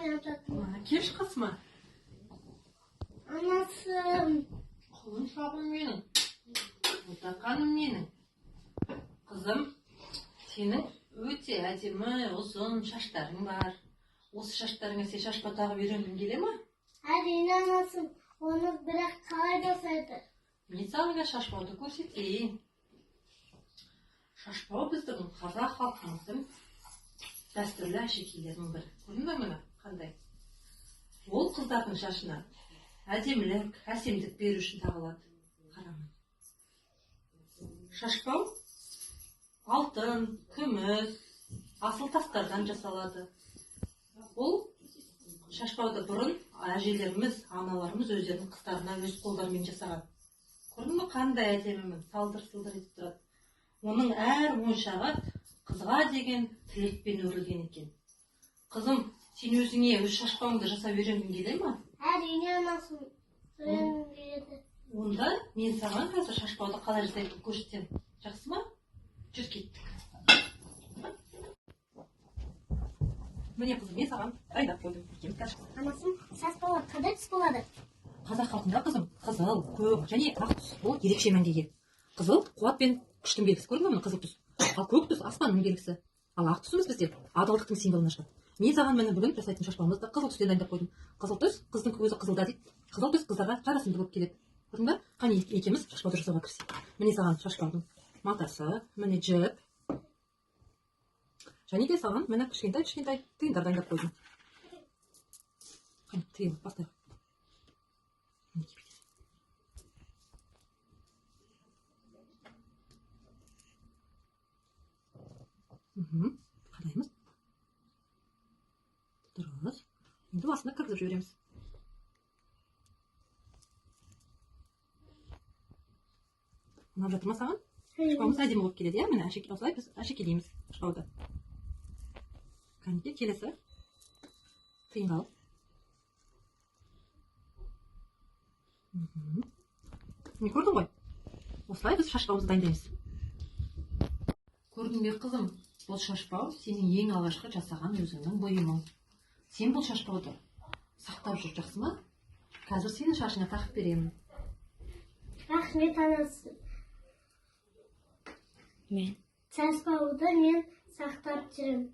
Келші қасыма. Анасым. Құлыншағым менің, ботақаным менің. Қызым, сенің өте әдемі ұзын шаштарың бар. Осы шаштарыңа сен шашбау тағып үйренгің келе ма? Әрине, анасым. Оны бірақ қалай жасайды? Мен саған қазір шашбауды көрсетейін. Шашбау біздің қазақ халқымыздың дәстүрлі әшекейлерінің бірі. Көрдің бе, міне қандай? Ол қыздардың шашына әдемілік, әсемдік беру үшін тағылады. Қарамын. Шашбау алтын, күміс, асыл тастардан жасалады. Ол шашбауды бұрын әжелеріміз, аналарымыз өздерінің қыздарына өз қолдарымен жасаған. Көрдің бе, қандай әдемі, салдыр-сылдыр етіп тұрады. Оның әр моншағы қызға деген тілекпен өрілген екен. Қызым, сен өзіңе өз шашбауыңды жасап үйренгің келе ма? Әрине, анасым. Үйренгім келеді. Онда мен саған қазір шашбауды қалай жасайтынын көрсетемін. Жақсы ма? Жүр, кеттік. Міне, қызым, мен саған дайындап қойдым. Екеуміз қазір. Анасым, шашбаулар қандай түс болады? Қазақ халқында, қызым, қызыл, көк және ақ түс ол ерекше мәнге ие. Қызыл қуат пен күштің белгісі, көрдің бе, міне қызыл түс. Ал көк түс аспанның белгісі. Ал ақ түсіміз бізде адалдықтың символына шығады. Мен саған міне бүгін жасайтын шашбауымызды қызыл түстен дайындап қойдым. Қызыл түс қыздың көзі қызылда дейді. Қызыл түс қыздарға жарасымды болып келеді. Көрдің бе? Қане, екеуміз шашбауды жасауға кірісейік. Міне саған шашбаудың матасы, міне жіп. Және де саған міне кішкентай кішкентай тиындар дайындап қойдым. Қане, тиын бастайық. Мінекей, бүйтесің. Қараймыз. Дұрыс. Енді басына кіргізіп жібереміз. Ұнап жатыр ма саған? Шашбауымыз әдемі болып келеді, иә? Міне, осылай біз әшекейлейміз шашбауды. Кәнекей, келесі тиынға ал. Міне, көрдің ғой? Осылай біз шашбауымызды дайындаймыз. Көрдің бе, қызым? Бұл шашбау сенің ең алғашқы жасаған өзіңнің бұйымың. Сен бұл шашбауды сақтап жүр, жақсы ма? Қазір сенің шашыңа тағып беремін. Рахмет, анасы. Мен. Шашбауды мен сақтап жүремін.